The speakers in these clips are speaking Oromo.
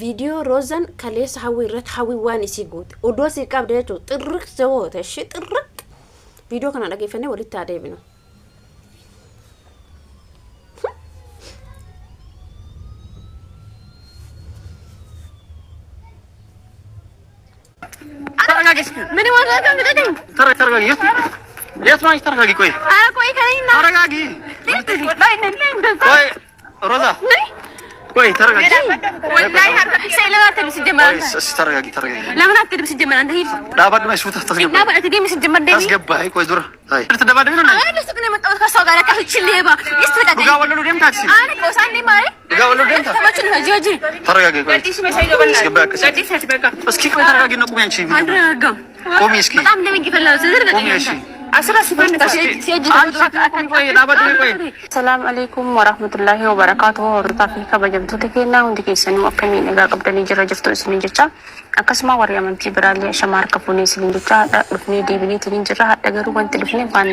Viidiyoo Roozan kaleessa hawwii irratti hawwii waan isii goote odoo sii qabde jechuudha xirriq goote ishee xirriq viidiyoo kana dhageeffannee walitti haa deebinu. ተረጋጊ። ምንም አልተረጋጋም። ልቀቀኝ። ተረጋጊ። የት ነው አንቺ? ተረጋጊ። ቆይ ኧረ ቆይ ከእኔና ተረጋጊ። ቆይ ሮዛ ቆይ ተረጋጊ። ለምን አትሄድም ሲጀመር አንተ? እስኪ ተረጋጊ፣ ተረጋጊ። ለምን አትሄድም ሲጀመር አንተ? ሂድ ዳባድ ማይ ሱታ ታስገባ ና በእናትህ ዴም ሲጀመር ዴም ታስገባ። አይ ቆይ ዱራ አይ ልትደባደቢ ነው? አይ ለሱቅ ነው የመጣሁት ከእሷ ጋር ካህች ሌባ እስቲ ልቀቀኝ። ዱጋ ወለሉ ደም ታክሲ አረ ቆይ ሳንዴ ማሪ ዱጋ ወለሉ ደም ታክሲ ተመቹን ነው ጂጂ ተረጋጊ። ቆይ አስገባ። እስኪ ቆይ ተረጋጊ ነው። ቁሚ አንቺ አንረጋጋም። ቁሚ እስኪ በጣም እንደሚገፈላው ስለዚህ ቁሚ ልቀቀኝ። እሺ። Assalaamu alaikum warahmatullahi wabarakatuh. Hordofaa fi kabajamtoota keenyaa hundi keessanuu akkamii nagaa qabdanii jira jirtu isiniin jecha akkasuma warri amantii biraallee ashama harka fuunee isiniin jecha hadha dhufnee deebineetiin jirra hadha garuu wanti dhufne waan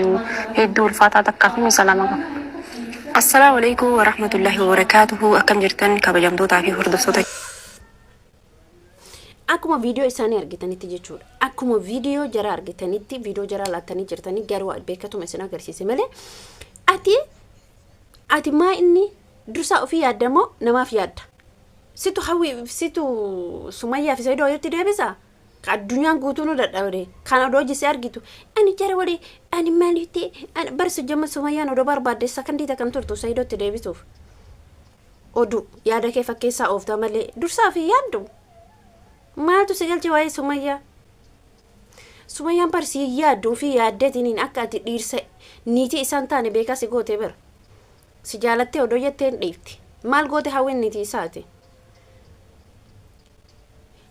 hedduu ulfaataa takkaa fi salaama qaba. Assalaamu alaikum warahmatullahi wabarakatuhu. Akkam jirtan kabajamtootaa fi hordoftoota Akkuma viidiyoo isaanii argitanitti jechuudha. Akkuma viidiyoo jara argitanitti viidiyoo jara laattanii jirtanii garuu beekatuma isin agarsiise malee ati ati maa inni dursaa ofii yaadda moo namaaf yaadda? Situ hawwi situ Sumayyaa fi Saidoo walitti deebisa? Ka addunyaan guutuu nu dadhabde kan odoo jisee argitu ani jara walii ani maalitti ani barsu jama Sumayyaan odoo barbaadde sakandii takkan turtu Saidootti deebisuuf. Oduu yaada kee fakkeessaa oofta malee dursaa ofii yaaddu. Maaltu si galche waa'ee Sumayyaa? Sumayyaan bar si yaaddu ofii yaaddeetiniin akka ati dhiirsa niitii isaan taane beekaa si goote bira. Si jaalattee odoo jettee hin dhiifti. Maal goote hawwiin niitii isaati?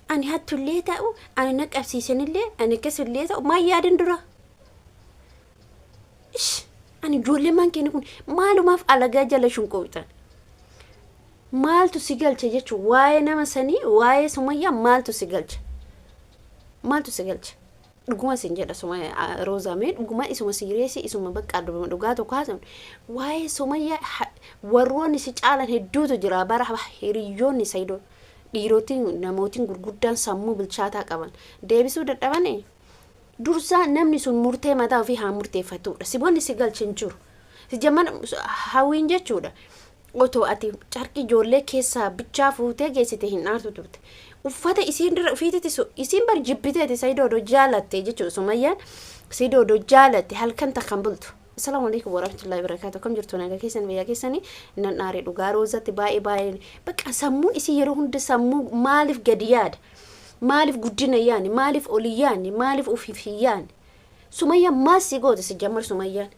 Ani hattullee ta'u, ani na qabsiisanillee, ani akkasillee ta'u, maal yaadin dura? Ish, ani ijoollee maan keenya kun maalumaaf alagaa jala shunqooytan? Maaltu si galche jechuun waa'ee nama sanii waa'ee Sumayyaa maaltu si galche? Maaltu si galche? Dhuguma sin jedha Sumayyaa Roozaa mee dhuguma isuma siireesii isuma bakka dhugaa tokko haasa'u waa'ee Sumayyaa warroonni si caalan hedduutu jira bara hiriyyoonni Saidoo dhiirotiin namootiin gurguddaan sammuu bilchaataa qaban deebisuu dadhabanii dursaa namni sun murtee mataa ofii haa murteeffatudha. Siboonni si galche hin jiru. Si jamman hawwiin jechuudha. Otoo ati carqii ijoollee keessaa bichaa fuutee geessite hin dhaartu turte. Uffata isiin dura ofiititti isiin bar jibbiteeti Saidoo odoo jaalatte jechuudha Sumayyaan Saidoo odoo jaalatte halkan takkan bultu. Assalaamu alaikum warahmatullahi wabarakatuh. Akkam jirtu nagaa keessan biyya keessanii nan dhaare dhugaa Roozatti baay'ee baay'ee bakka sammuun isii yeroo hunda sammuu maaliif gadi yaada? Maaliif guddina yaani? Maaliif oli yaani? Maaliif ofiif hin yaani? Sumayyaan maal si goote si jammar Sumayyaan?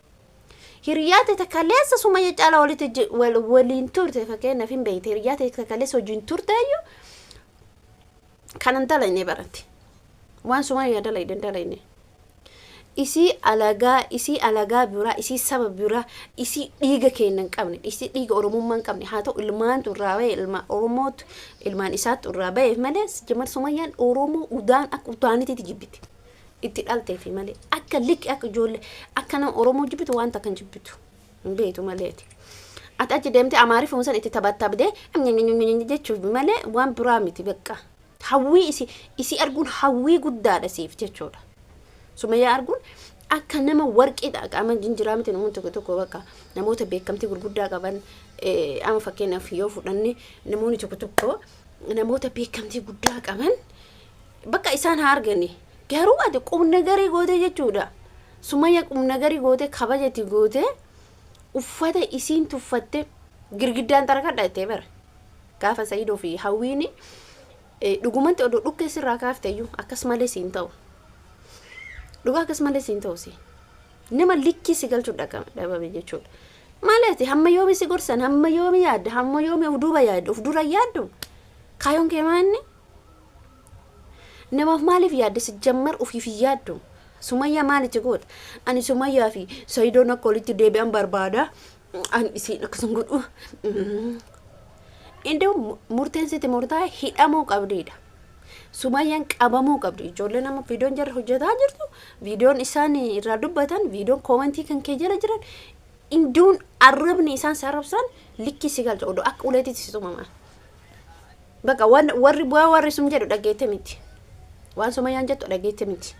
Hiriyaa ta'e kaleessa Sumayya caalaa walitti waliin turte fakkeenyaaf hin beekte hiriyaa ta'e kaleessa wajjin turte iyyuu kanan dalayne baratti. Waan Sumayya dalayne dalayne. Isii alagaa isii alagaa biraa isii saba biraa isii dhiiga keenya hin qabne isii dhiiga Oromummaa hin qabne haa ta'u ilmaantu irraa bahe ilma Oromootu ilmaan isaatu irraa baheef malee jammar Sumayyaan Oromoo udaan akka udaanititti jibbiti. Itti dhalteefi malee akka likki akka ijoollee akka nama Oromoo jibbitu waan takka hin jibbitu hin beektu maleeti. Ati achi deemtee Amaariffuma san itti taphattabdee jechuuf malee waan biraa miti bakka. Hawwii isii isii arguun hawwii guddaadha siif jechuudha. Sumayyaa arguun akka nama warqiidha qaama jinjiraa miti namoonni tokko tokko bakka namoota beekamtii gurguddaa qaban amma fakkeenyaaf yoo fudhanne namoonni tokko tokko namoota beekamtii guddaa qaban bakka isaan haa argani garuu ati qubna garii gootee jechuudha. Sumayya qubna garii gootee kabajati gootee uffata isiin tuffatte girgiddaan xarakadha jettee bara. Gaafa Saidoo fi Hawwiin dhugumatti odoo dhukkee sirraa kaafte iyyuu akkas malee siin ta'u. Dhugaa akkas malee siin ta'u si. Nama likkii si galchuu dhabame jechuudha. Maali ati hamma yoomi si gorsan hamma yoomi yaadda hamma yoomi of duuba yaadda of dura yaaddu kaayoon kee maanni namaaf maaliif yaadde si jammar ofiif hin yaaddu. Sumayyaa maalitti goota? Ani Sumayyaa fi Sayidoon akka walitti deebi'an barbaada. Ani isiin akkasuma godhu. Indoo murteen sitti murtaa'e hidhamuu qabdiidha. Sumayyaan qabamuu qabdi. Ijoolleen amma viidiyoon jarri hojjetaa jirtu, viidiyoon isaan irraa dubbatan, viidiyoon koomentii kan kee jala jiran, induun arrabni isaan si arrabsan likkii si galcha odoo akka uleetitti si tumama. Bakka warri bu'aa warri sun jedhu dhageette miti. Waan Sumayyaan jettu dhageette miti.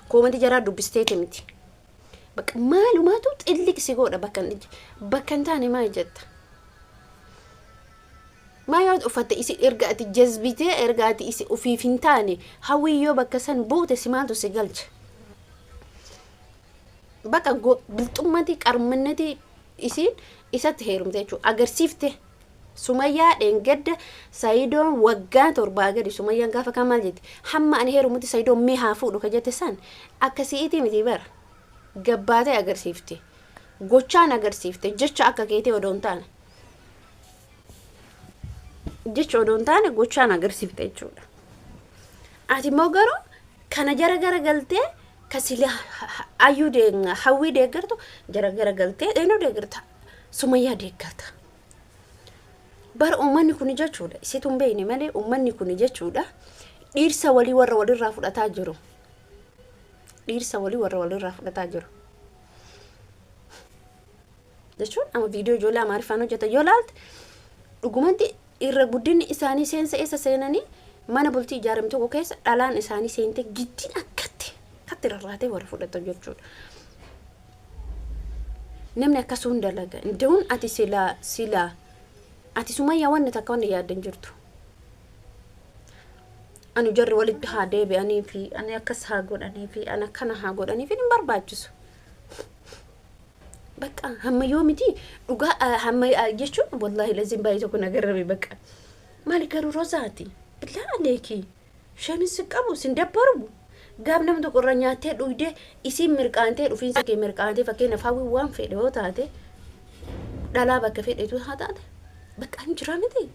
Koomantii jaraa dubbisteeti miti. Bakka maalumaatu xilliq si godha bakka hin taane maal jetta? Maa yoo uffatte isi erga ati jazbitee erga ati isi ufiif hin taane hawwii yoo bakka san buute si maaltu si galcha? Bakka bilxummati qarminnati isiin isatti heerumte jechuudha. Agarsiifte Sumayyaa dheengadda Sayidoon waggaa 7 gadi Sumayyaan gaafa kaan maal jette? Hamma ani heerumutti Sayidoon mee haa fuudhu ka jette san akka si'iitii miti bara. Gabbaatee agarsiifte. Gochaan agarsiifte jecha akka keetii odoo hin taane. Jecha odoo hin taane gochaan agarsiifte jechuudha. Ati immoo garuu kana jara gara galtee ka sila ayyuu hawwii deeggartu jara gara galtee eenyu deeggarta? Sumayyaa deeggarta. Bara uummanni kun jechuudha isitu hin beekne malee uummanni kun jechuudha dhiirsa walii warra walirraa fudhataa jiru. Dhiirsa walii warra walirraa fudhataa jiru. Jechuun amma viidiyoo ijoollee Amaariffaan hojjetan yoo ilaalte dhugumatti irra guddinni isaanii seensa eessa seenanii mana bultii ijaarame tokko keessa dhalaan isaanii seentee giddiin akkatti akkatti rarraatee warra fudhatan jechuudha. Namni akkasuun dalaga. Indahuun ati silaa silaa ati Sumayyaa wanni takka wanni yaadde hin jirtu. Ani jarri walitti haa deebi'anii fi ani akkas haa godhanii fi ani akkana haa godhanii fi hin barbaachisu. Bakka hamma yoo miti dhugaa hamma jechuun wallaahi laziin baay'ee tokko na garrame bakka. Maali garuu rozaati? Billaa aleekii. Shamiin sin qabu sin dabbaru. Gaaf nama tokko irraa nyaattee dhuydee isiin mirqaantee dhufiinsa kee mirqaantee fakkeenyaaf hawwi waan fedhe yoo taate dhalaa bakka fedhetu haa taate bakka hin jira miti.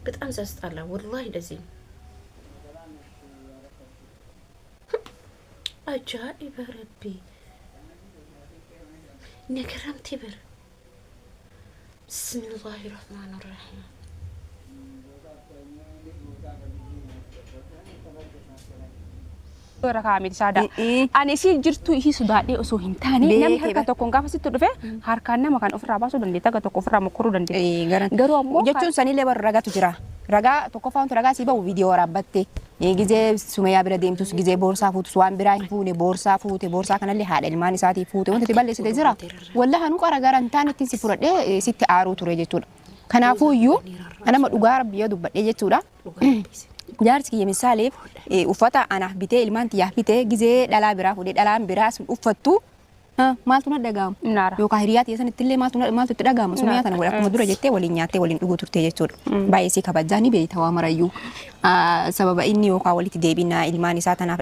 በጣም ሲያስጠላ ወላሂ ለዚህ ነው። Ajaa'iba rabbii nagaramte bara. Bismillaahi rahmaani rahiim. Irra kaa'ame saada. Ani isii jirtuu isii sodaadhee osoo hin taane namni Beekee harka bara. tokkoon gaafa sitti dhufe harkaan nama kan ofirraa baasuu dandeetta akka tokko ofirraa mokkoruu dandeetta. Garuu ammoo jechuun sanillee bara ragatu jira. Ragaa tokkoffaa wanti ragaa sii bahu viidiyoo waraabbatte. Gizee Sumayyaa bira deemtus gizee boorsaa fuutus waan biraa hin fuune boorsaa fuute boorsaa kanallee haadha ilmaan isaatii fuute wanti itti balleessite jira. Wallahi anuu qara gara hin taane ittiin si fudhadhee sitti aaruu ture jechuudha. Kanaafuu iyyuu anama dhugaa rabbi yoo dubbadhee jechuudha. Jaarsi kiyya misaaleef uffata anaaf bitee ilmaan tiyyaaf bitee gizee dhalaa biraa fuudhee dhalaan biraa sun uffattu maaltu na dhaga'ama? Naara. Yookaan hiriyaa tiyya sanatti illee maaltu maaltu itti dhaga'ama? Sumayyaa tana godha akkuma dura jettee waliin nyaattee waliin dhuguu turte jechuudha. Baay'ee si kabajaa ni beekta waa marayyuu. Sababa inni yookaan walitti deebinaa ilmaan isaa tanaaf